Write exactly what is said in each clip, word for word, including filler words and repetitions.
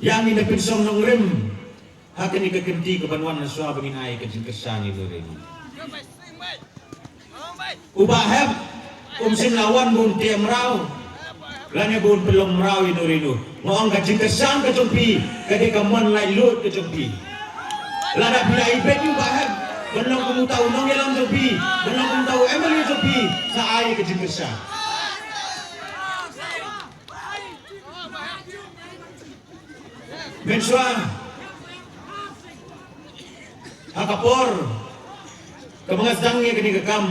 Ïa ngin da pynshong nongrim ha kane ka kynti kaban wan na shuwa ba ngin ai ka jingkyrshan ïa u Ri. U Bah Hep um shym la wan ba un teh mraw lane ba un pynlong mraw ïa u Ri. Nga ong ka jingkyrshan ka jong phi ka dei ka mon laitluid ka jong phi. Lada phi la ibit ïa u Bah Hep ban long kum uta u nongïalam jong phi, ban long kum uta u M L A jong phi, sa ai ka jingkyrshan. Mynshuwa ha ka por kaba nga sdang ïa kane ka kam,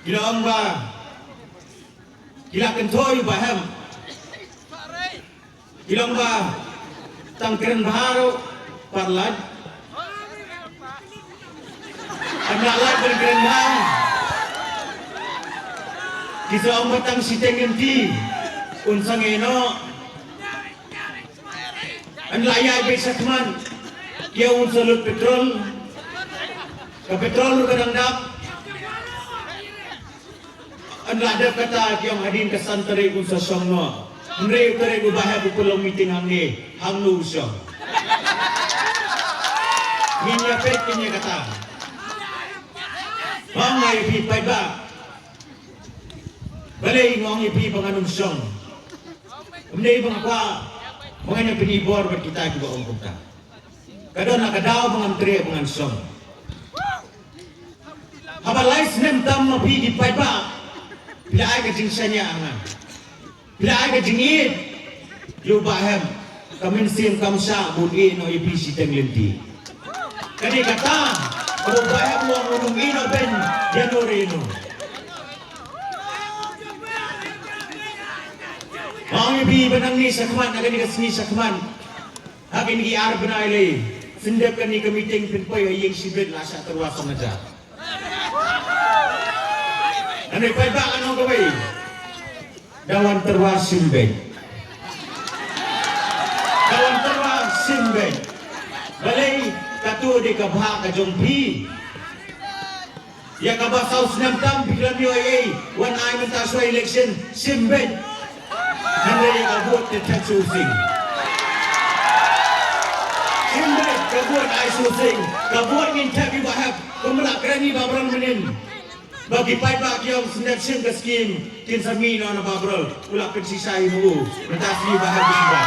ki la ong ba ki la kynthoh ïa u Bah Hep. Ki la ong ba tang kren bha ruh pat lait. Ym lah lait ban kren bha. Ki sa ong ba tang shiteng lynti un sangeh noh. Yn lah ïaid beit shakhmat, ki ong un sa lut petrol. Ka petrol ruh ka dang dap. Yn lah dep kata, ki ong hadien ka san tarik un sa shong noh. Hynriew tarik u Bah Hep u pynlong meeting hangne, hangno u shong? Ngin ïa peit ngin ïa kata. Nga ong ïa phi paidbah, balei nga ong ïa phi ba ngan ym shong? Ym dei ba nga kwah ba ngan ïa pynbor bad kita kiba ong kumta. Ka don la ka daw ba ngam treh ba ngan shong. Haba lai snem tam ma phi ki paidbah, phi la ai ka jingshaniah ha nga, phi la ai ka jingïeit ïa u Bah Hep. Ka mynsiem kam shah ba un ïeh noh ïa phi shiteng lynti. Ka dei kata kaba u Bah Hep u ong un ym ïeh noh ban ïa no re no. Nga ong ïa phi ba nangne shakhmat, na kane ka sngi shakhmat, ha kine ki ar bnai lei, shen dep kane ka meeting phin poi ha ïing shibit la shah tyrwa san hajar. Ngan ïa paidbah ngan ong kawei, da wan tyrwa shim beit. Da wan tyrwa shim beit. Balei? Kato dei ka bhah ka jong phi. Ïa kaba saw snem tam phi khlem ïoh ei ei, wan ai mynta shuwa election, shim beit. Hynrei ïa ka vote te thep shuh sing. Shim beit, ka vote ai shuh sing. Ka vote ngin thep ïa u Bah Hep. Kumba la kren ïa u Bah Brol mynnin, ba ki paidbah ki ong shen dep shim ka skim, kin sa mih noh na u Bah Brol. U la pynshisha ïa u. Mynta shu ïa u Bah Hep u shu wan.